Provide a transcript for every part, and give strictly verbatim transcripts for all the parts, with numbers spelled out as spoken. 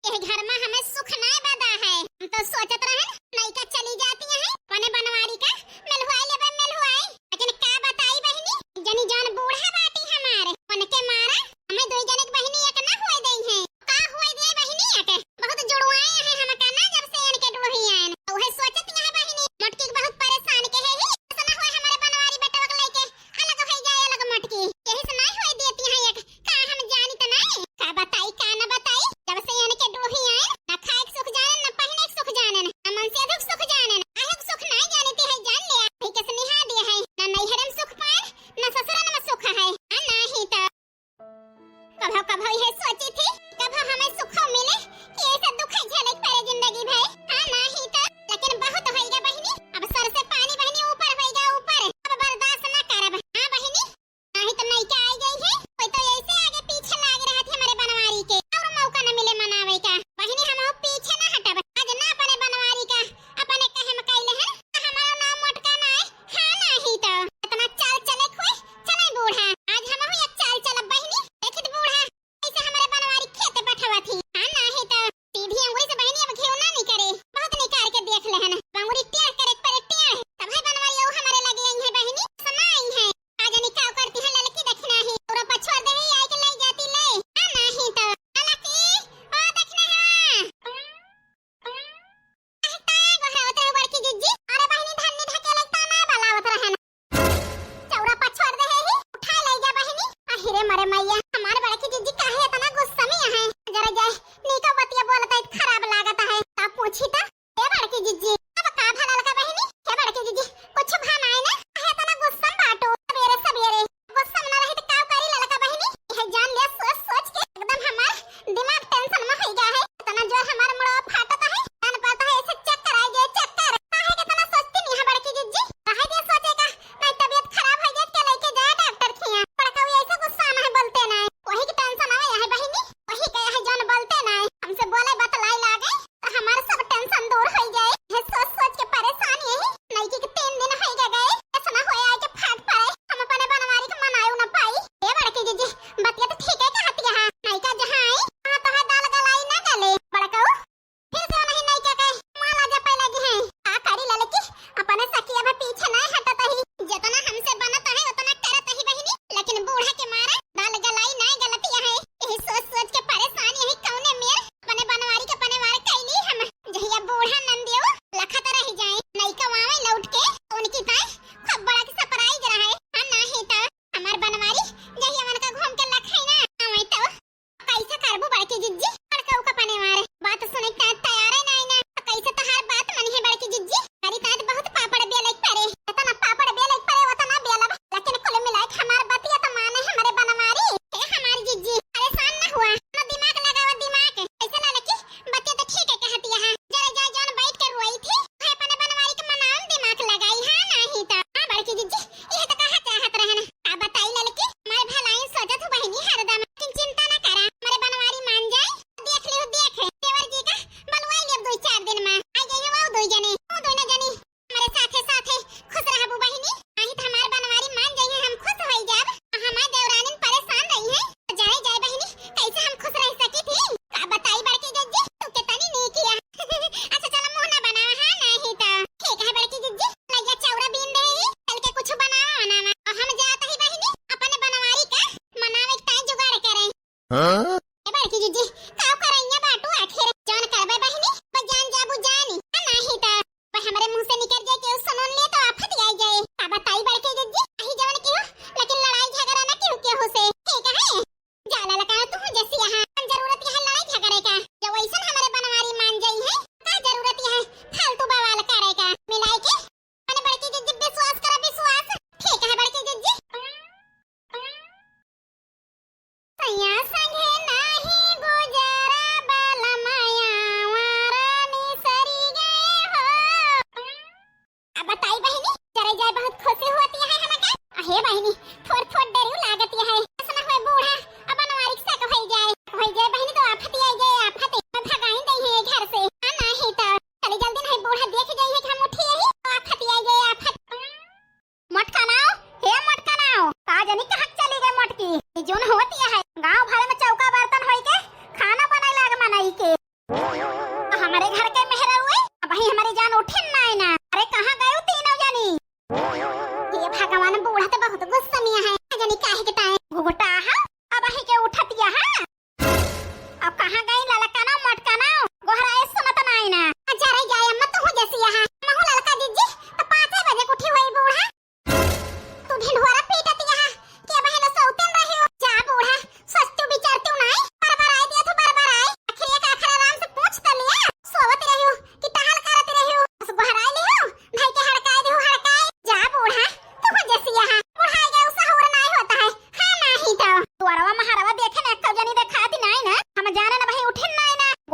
एह घर मा हमें सुख नाय बदा है। हम तो सोचत रहन, नइका चली जाती है, अपने बनवारी का मेलहुआई लेबे, मेलहुआई। लेकिन का बताई बहिनी, जनी जौन बूढ़ा बाटी हमारे, उनके मारा हमें दुई जने के बहिनी एक ना होए देई है। का होए दे बहिनी एक? बहुत जुड़वाए हैं हमका ना, जब से इनके डोही आयन। उहे सोचत यहाँ बहिनी, मोटकी के बहुत परेशान के है ही। ऐसा ना होए हमारे बनवारी बेटवा के लेके अलग हो जाए, अलग मोटकी। यही से नहीं होए देती है एक। का हम जानी त नहीं? का बताई, का न बताई? जब से इनके डोही आयन, ना खाए के सुख जानन, ना पहिने के सुख जानन, ना मन से अधिक सुख जानन। आहुक सुख नहीं जानती है, जान लिया। वही के सनिहा दिया है, ना नैहर में सुख पाए, ना ससुरन में सुख है। आ नहीं तो कभो कभो यह सोची थी, कभो हमें सुख मिले कि ये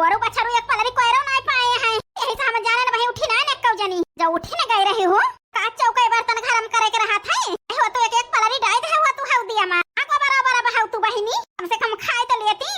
गोरू बछरू एक पलरी कोयरो नाई पाए हैं। यही से हम जाने न वही उठी ना न कौ जनी। जब उठी न गई रही हूँ, का चौका बर्तन घर में करे के रहत है। हो तो एक एक पलरी डाई दे हो तू हऊ दिया माँ। आगो बराबर अब हऊ तू बहिनी। कम से कम खाए तो लेती।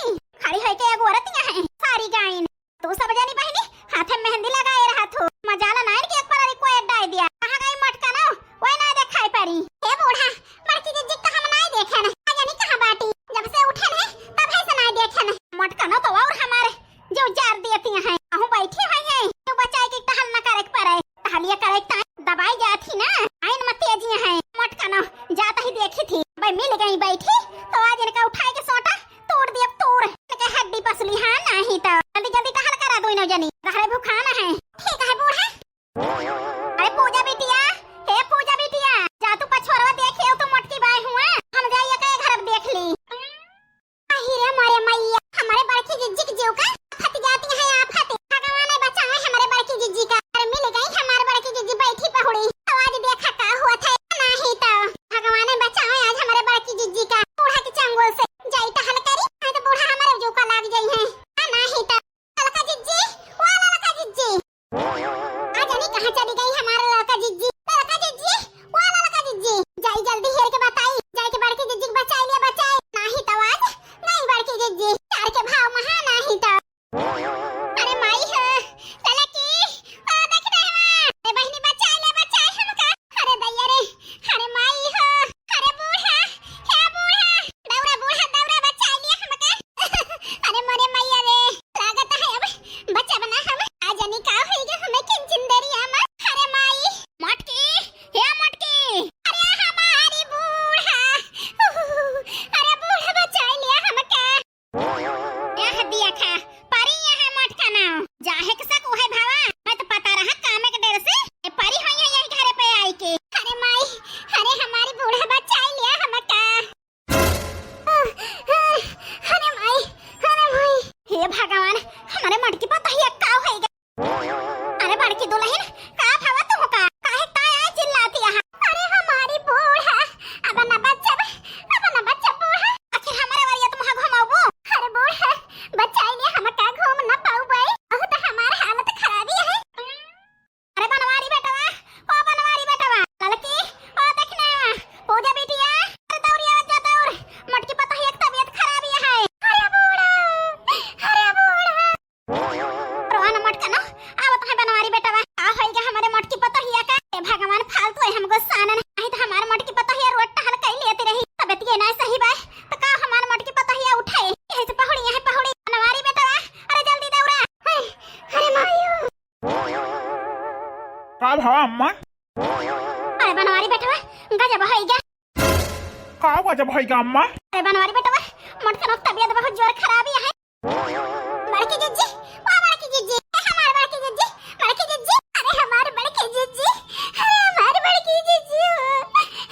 खड़ी होई के एगो औरत यहाँ है। सारी गाइन। तू सब जनी बहिनी, हाथे में मेहंदी लगाए रहत हो। मजाला नाइन के एक पलरी कोई डाई दिया। कहाँ गई मोटकनो? वही ना देखाई पड़ी। हे बूढ़ा, बड़की जिज्जी का हम नाई देखे न। आ जनी कहाँ बाटी? जब से उठे न, तब है से नाई देखे न। मोटकनो तो और हमारे जो जार देती हैं। अहूँ बैठी हुई हैं। तू बचाए के टहल न करे के पड़े। टहलिया करे के टाइम दबाई जात ही ना। आइन में तेजी हैं। मोटकनो जात ही देखी थी। भाई मिल गई बैठी, तो आज इनका उठाए के सोटा तोड़ दिया, तोड़ के हड्डी पसली। हाँ, नाही तो जल्दी जल्दी टहल करा दो इनो जनी, रहरे भुखान है। ठीक है बूढ़ा। अरे पूजा बिटिया, हे पूजा बिटिया, जा तू पछोरवा देखे हो तो मोटकी बाई हुआ, हम जाइए के घर देख ली। अही रे मोरे मैया, हमारे बड़की जिज्जी के जीव का फट जाती है आफत। भगवान बचावे हमारे बड़की जिज्जी का। अरे मिल गई हमारे बड़की जिज्जी बैठी पहुड़ी। तो आज देखा का हुआ था, नाही तो भगवान बचावे आज हमारे बड़की जिज्जी का। बूढ़ा के चंगुल से जाई टहल करी, नहीं तो बूढ़ा हमारे जो का लाग जाई है। हाँ, नाही तो ललका जिज्जी, ओ ललका जिज्जी। आ जानी कहाँ चली गई हमार ललका जिज्जी? ललका जिज्जी, ओ ललका जिज्जी। जाई जल्दी हेर के बताई, जाई के बड़की जिज्जी के बचाई लिया, बचाई। नाही तो आज गई बड़की जिज्जी, चार के भाव महा नाही तो। अरे माई हो, ललकी, ओ देख रे हमार। अरे बहिनी बचाई ले, बचाई हमका। अरे दैया रे, अरे माई हो, अरे बूढ़ा, हे बूढ़ा, दौड़ा बूढ़ा, दौड़ा बचाई लिया हमका। अरे मोरे मैया रे, लागत है अब बचब ना हम। आ जानी का होई गे हमें किंचिन देरिया में। अरे माई, मोटकी, हे मोटकी। अरे हमारी बूढ़ा, अरे बूढ़ा बचाई लिया हमका। यह दिया खा, परी यह मोटकनो। जाहे के सक उहे भावा, मैं तो पता रहा काम के डर से। ए परी होई है यही घरे पे आई के। अरे माई, अरे हमारी बूढ़ा बचाई लिया हमका। अरे माई, अरे माई। हे भगवान, हमारे मोटकी पतोहिया का होई गे? अरे बड़की दुलहिन, का भवा तुहका? काहे ताय आय चिल्लाती अहा? अरे हमारी बूढ़ा, अब न बचब, अब न बचब बूढ़ा। आखिर हमारे वरिया तुम घुमाबो? अरे बूढ़ा, बचाई ले हमका, घूम न पाउबे। बहुत हमार हालत खराबी है। अरे बनवारी बेटवा, ओ बनवारी बेटवा, ललकी, ओ देखना, पूजा बिटिया, अरे दौड़िया जा दौड़, मोटकी पतोहिया के तबीयत खराबी है। अरे बूढ़ा, अरे बूढ़ा। रोआ न मोटकनो, आवत है बनवारी बेटवा। का होइगा हमरे मोटकी पतोहिया का? ए भगवान, फालतू है हमको सानन। नहीं तो हमार मोटकी पतोहिया रोज टहल कई लेती रही। तबियत ये ना सही बा, तो का हमार मोटकी पतोहिया उठे? यही से पहुड़ी, यहाँ पहुड़ी। बनवारी बेटवा, अरे जल्दी दौड़ा। हाय, अरे मायो। का भा अम्मा? अरे बनवारी बेटवा, गजब होइगा। का गजब होइगा अम्मा? अरे बनवारी बेटवा, मोटकनो तबियत बहुत जोर खराबी है। बड़की जिज्जी, ओ बड़की जिज्जी, ए हमार बड़की जिज्जी, बड़की जिज्जी, अरे हमार बड़की जिज्जी, अरे हमार बड़की जिज्जी,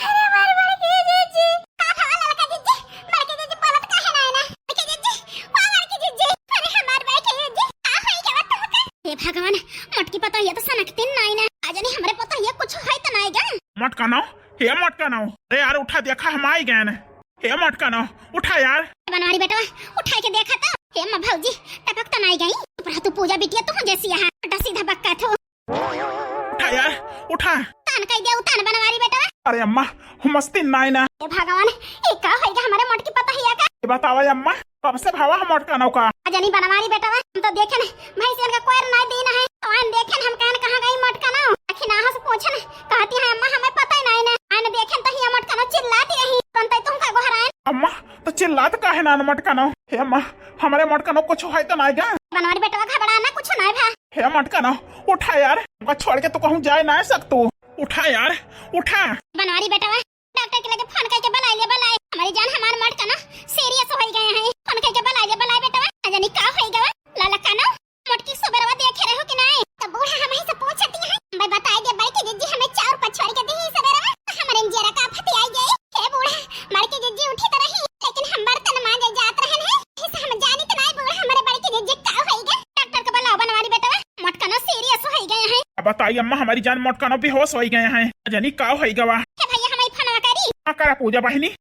अरे हमार बड़की जिज्जी। का भवा ललका जिज्जी, बड़की जिज्जी पलट काहे ना आइना? बड़की जिज्जी, ओ बड़की जिज्जी, अरे हमार बड़की जिज्जी, का होई गवा तोहका? हे भगवान, मोटकी पतोहिया तो सनकतिन नाई ना। आ जानी हमरे पतोहिया कुछ होई त नाई गा। मोटकनो, हे मोटकनो, अरे यार उठा देखा हम आई गए। हे मोटकनो, उठा यार। बनवारी बेटवा, उठाई के देखा तो। हे अम्मा भौजी, टपक तो नाई गई? चुप रह तू पूजा बिटिया, तू जैसी यहाँ उल्टा सीधा बक्का थू। उठा यार, उठा। तान कई दे, उतान बनवारी बेटवा। अरे अम्मा, हम मस्ती नाई ना। हे भगवान, ये का होइगा हमारे मोटकी पतोहिया का? ये बतावा अम्मा, कब से भावा हम मोटकनो का? आ जानी बनवारी बेटवा, हम तो देखे न, भैंसियन का कोयर नाई दीन है। तो आन देखे न, हम कहन कहाँ गई मोटकनो? अखिनाहा से पूछन, कहती है अम्मा हमें पता ही नाई ना। आन देखे न तो हिया मोटकनो चिल्लाती रही, तुरंत ही तुमका गोहरायन। अम्मा, तो चिल्लात काहे ना मोटकनो? हे अम्मा, हमारे मोटकनो कुछ है तो नाई गा? बनवारी बेटवा घबरा ना, कुछ नाई भा। हे मोटकनो, उठा यार, हमका छोड़ के तू कहूँ जाए ना सकतू। उठा यार, उठा। बनवारी बेटवा, डॉक्टर के लगे फोन करके बुलाई ले, बुलाई। हमारी जान, हमार मोटकनो सीरियस होई गए हैं। फोन करके बुलाई ले, बुलाई बेटवा। आ जानी का होई गवा? ललकनो, मोटकी सुबेरवा देखे रहो कि नहीं? तो बूढ़ा हम ही से पूछती है। मैं बताई दे, बड़की जिज्जी हमें चाउर पछोड़ के दी सुबेरवा। हमारे इंजेरा का फतियाई गई। हे बूढ़ा, बड़की जिज्जी उठी तो रही, लेकिन हम बर्तन मांजे जात रहन है। इसे हम जानी तो नहीं बूढ़ा, हमारे बड़की जिज्जी का होई गए? डॉक्टर के बुलाओ बनवारी बेटवा, मोटकनो सीरियस होई गए हैं। अब बताई अम्मा, हमारी जान मोटकनो बेहोश होई गए हैं। जानी का होई गवा? हे भैया, हम ही फोनवा करी। हाँ, करा पूजा बहिनी।